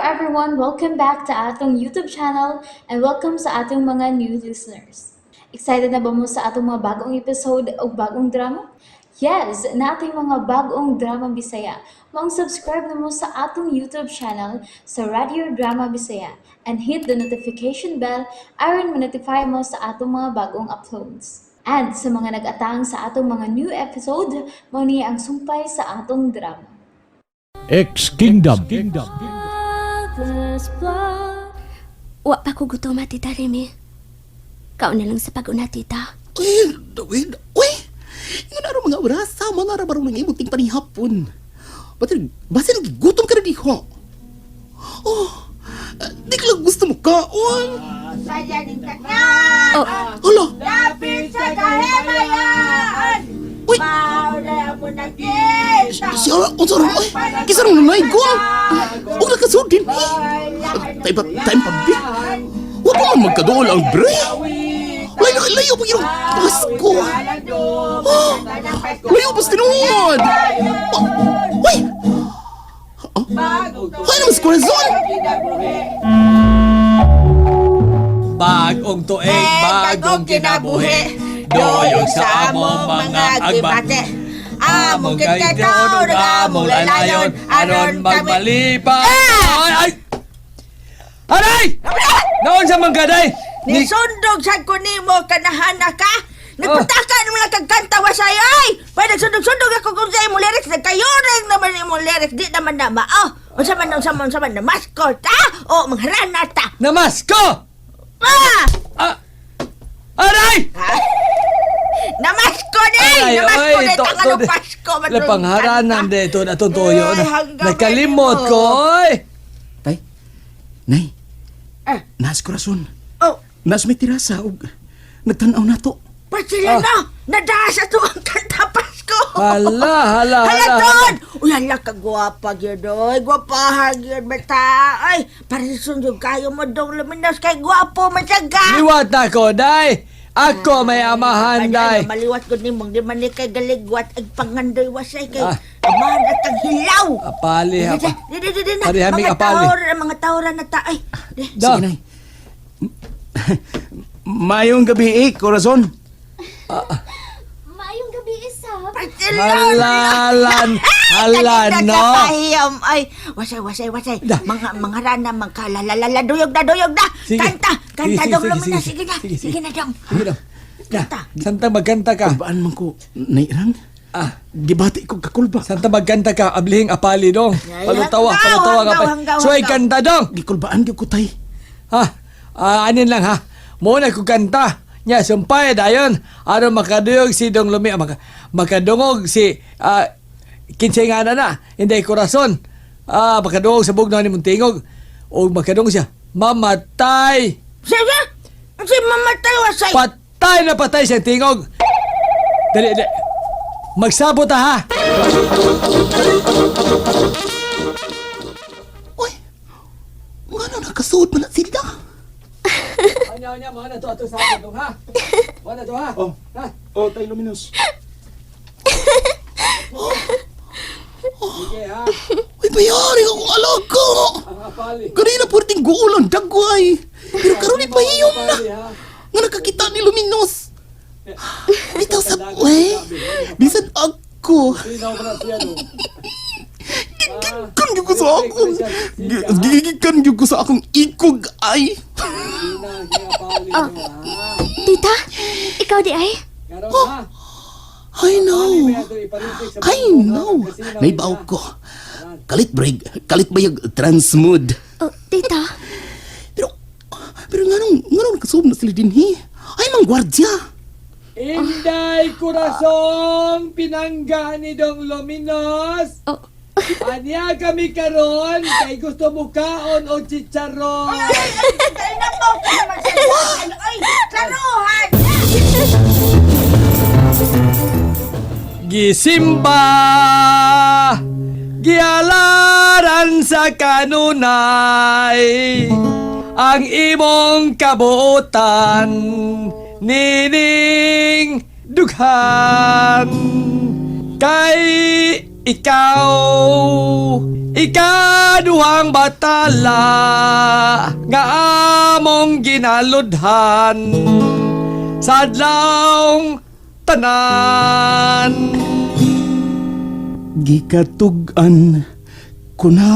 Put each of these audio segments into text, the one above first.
everyone! Welcome back to atong YouTube channel and welcome sa atong mga new listeners. Excited na ba mo sa atong mga bagong episode o bagong drama? Yes, naa tay mga bagong drama Bisaya. Maong subscribe na mo sa atong YouTube channel sa Radio Drama Bisaya and hit the notification bell aron ma-notify mo sa atong mga bagong uploads. And sa mga nag-atang sa atong mga new episode, mao ni ang sumpay sa atong drama. X Kingdom. Wa pa ko gutom, Tita Remy. Kaon na lang sa pag-una, Tita. Uy, uy, uy! Nga na mga orasa, mga ra barong nang imong panihapon. Batin, basin gutom ka na diho. Oh, di ka lang gusto mo kaon. Oh, Hala, Lapit sa kahimayaan! uy, Mauna mo nakita! siya, unsa ron, uy, kisa ron nanay ko. Og nakasud din. Tay pa, time pa, bi. Wa pa man magkaduol ang bre. Layo, layo pa yung Pasko. Oh, layo pa sa tinuod. Oh, uy! Oh, ay naman si Corazon! Bagong tuig, bagong kinabuhi. Doyog sa among mga agbate. Among kagkataon, among lalayon, aron magmalipay. Ay! Ay! Aray! Naon sa manggaday? Ni Nisundog sa ko nimo kanahana ka! Nagpataka naman lang kag kanta wasay ay! Pa nagsundog-sundog ako kung sa imong lyrics, nagkayuring naman imong lyrics, di naman na mao. Unsa man, unsa man, unsa man, na mascot, ta? O mangharana ta? Namasko! Ah! Ah! Aray! Namasko ni! Aray, Namasko oy, ni! Tanga ng Pasko! man La ron pangharanan kanta. de ito na tuyo Ay, na. hanggang Nakalimot ngayon ko, mo. oy! Tay, nay, Ah. naas Corazon. Oh, Naas may tirasa og nagtan-aw na to. pasila Ah. na! Nadaas ato ang kanta Pasko! Hala, hala, Hala, hala. tod! Uy, hala ka gwapa gyud oy. Gwapahan gyud bata. Ay, parison gyud kayo mo dong luminas kay gwapo man siya ka. Liwat ako, day! Ako may amahan, day! Ay, maliwat gud nimong di man ni kay galigwat ag pangandoy wasay kay Ah. amahan at ang hilaw. Apali, ha. Di, di, di, di, na. Parihaming Mga apali. taora, mga taora na ta. Ay, di. Da. Sige, nay. Mayong gabi eh, Corazon. Maayong gabi, Isab. Pasila. Halalan, hala, Kanina no. sa pahiyom. Ay, wasay, wasay, wasay. Da. Mga rana, mga lalalala, duyog na, duyog na. Sige. Kanta, kanta Sige, dong sige, lumina. sige, Sige na, sige, sige, sige. na dong. Sige na. Da. Kanta. Santa magkanta ka. Kulbaan man ko, nairang. Ah, Gibati ko kakulba. Santa magkanta ka, ablihing apali dong. Ay, Palutawa, hanggaw, palutawa ka pa. hanggaw, hanggaw, Suway hanggaw. kanta dong. Gikulbaan gyud ko tay. Ha? Ah, anin lang ha. Muna ko kanta. Nya sumpay dayon aron makaduyog si Dong Lumi, makadungog si kinsay nga na na, Inday Corazon. Ah, makadungog sa bugnaw ni Muntingog. O makadungog siya, mamatay. Sige, si mamatay wasay. Patay na patay siya tingog. Dali, dali. Magsabot ta ha. Uy, ngano nakasuod man na sila? Anya, anya, mga na to ato sa dong ha. Mga na to ha. Oh. Ha? Oh, tay Luminos. Sige ha. Uy, bayari akong alaga. Ang apali. Ganina purting guol ang dagway. Pero karon ipahiyom na. Apali, ha. Nga nakakita ni Luminos. Bitaw sa uy. Bisan ako. Sinaw pa na siya dong. Gigikan gyud ko sa akong gigikan gyud ko sa akong ikog ay. Sina, ang apali dong ha. Tita, ikaw di ay? Karon ha. I know. Iparitik sa I know. Naibaw ko. Kalit break, kalit bayag transmood. Oh, tita. Pero pero nganong nakasuob na sila dinhi? Ay mang gwardya. Inday Corazon, pinangga ni Dong Luminos. Oh, Anya kami karon kay gusto mo kaon o chicharon. Ay, ay, ay, nako, ay, klaruhan. Gisimba gialaran sa kanunay ang imong kabuotan nining dughan kay Ikaw, ikaduhang batala nga among ginaludhan sa adlawng tanan. Gikatug-an ko na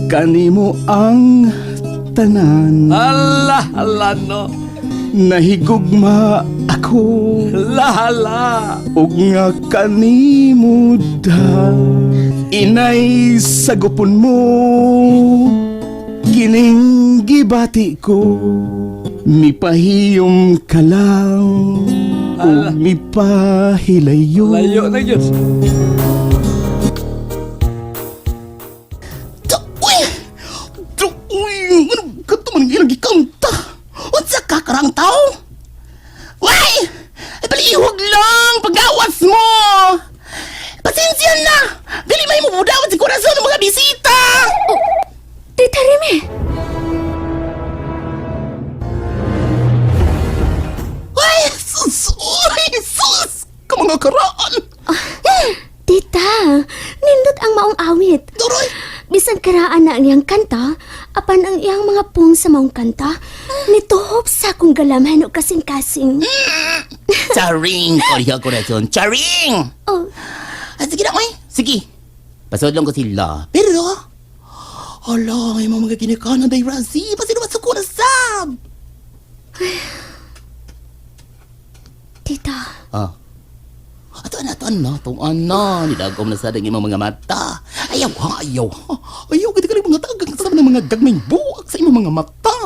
kanimo ang tanan. Ala, ala no. Nahigugma ako Ala, ala. ug nga kanimo da. Inay sagupon mo kining gibati ko. Mipahiyom ka lang Ala. ug mipahilayo. Layo na yun. Uy! Uy! Ano ka man ilang gikanta? Unsa ka karang tao? Uy! Ay, palihog lang! Pagawas mo! Pasensya na! Dili may mubudawat si Corazon ng mga bisita! Oh, Tita Remy! Uy! Sus! Uy! Sus! Ka mga karaan! Tita, nindot ang maong awit. Duroy! Bisan karaan na ang iyang kanta, apan ang iyang mga pung sa maong kanta, nituhop sa akong galamhan o kasing-kasing. Charing! Koryo Corazon! Charing! Oh, Ah, sige na, oy. Sige. Pasod lang ko sila. Pero, hala, may mga ginikanan day Razi. Pasino masuko na sab? tita, Ah. Ato na, ato na, ato na. Nilagom na sa imong mga mata. Ayaw ha, ayaw ha. Ayaw, giti ka mga tagang sa ng mga gagmay buwak sa imong mga mata.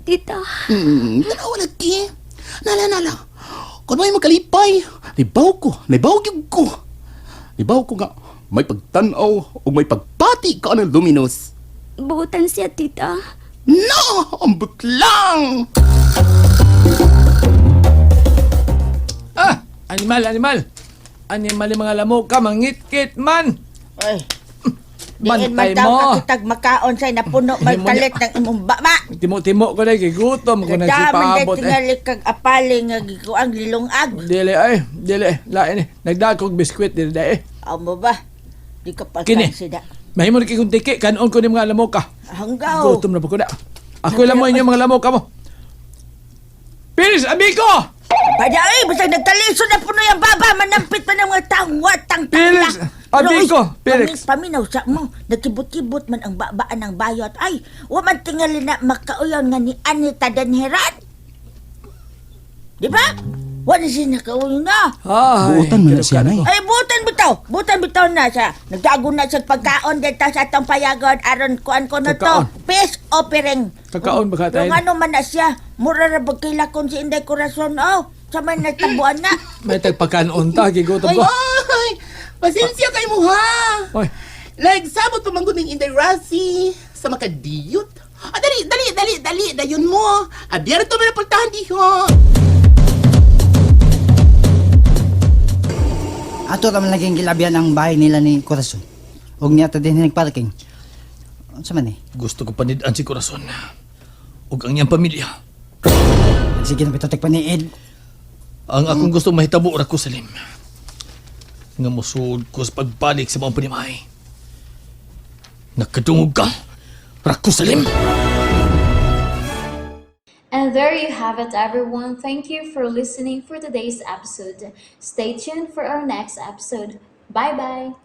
tita. Tanawa lagi. Nala, nala. Kung may makalipay, nibaw ko, nibaw gyud ko. Nibaw ko nga, may pagtanaw o may pagpati ka ng luminous. Buutan siya, tita. No! Ambot lang! Ah, animal, animal. Animal yung mga lamok ka, mangitkit man. Ay. Diin man Bantay daw mo. kakitag makaon say napuno Hindi mo magkalit ng imong baba. Timo-timo ko na, gigutom ko na si Kadaman day paabot. Eh. tingali kag apali nga gikuang lilungag. Dili ay, dili. Lain eh. Nagdagkog biskwit dili dai. Eh. Amo ba? Di ka Kini. pagkansida. Mahimo ni kong tiki, kanon ko ni mga lamok ka. Hanggaw. Gutom na pa ko na. Ako lang mo inyo mga lamok ka mo. Pilis, amigo! Bada ay, basta nagtaliso na puno yung baba, manampit pa ng mga tangwatang Felix, amigo, Felix. Paminaw sa mo, nagkibot-kibot man ang babaan ng bayot. Ay, wa man tingali na makauyon nga ni Anita Danheran. Di ba? Wa na siya nakauyon na. Ay, Buotan man na siya, kinukan nay. ko. Ay, butan bitaw. Butan bitaw na siya. Nagdago na siya pagkaon dito sa atong payagon. Aron kuan ko na to. Kakaon. Peace offering. Kakaon ba ka tayo? Yung ano man na siya. Mura ra ba kilakon si Inday Corazon. Oh, sa may natabuan na. May tagpakanon ta, gigutom ko. Ay! Pasensya kay mo ha! Oy, Like, sabot pamanggod ng Inday Razi sa makadiyot. Ah, dali, dali, dali, dali, dayon mo. Abierto mo na pultahan diho. Ato raman laging gilabian ang bahay nila ni Corazon. Og niya ta din nagparking. Unsa man eh? gusto ko panidaan si Corazon. Ug ang iyang pamilya. Sige na pitotek pa ni Ed. Ang akong gusto mahitabo ra ko salim. Nga mosuod ko sa pagbalik sa mga panimahay. Nakadungog ka, Rako Salim! And there you have it, everyone. Thank you for listening for today's episode. Stay tuned for our next episode. Bye bye.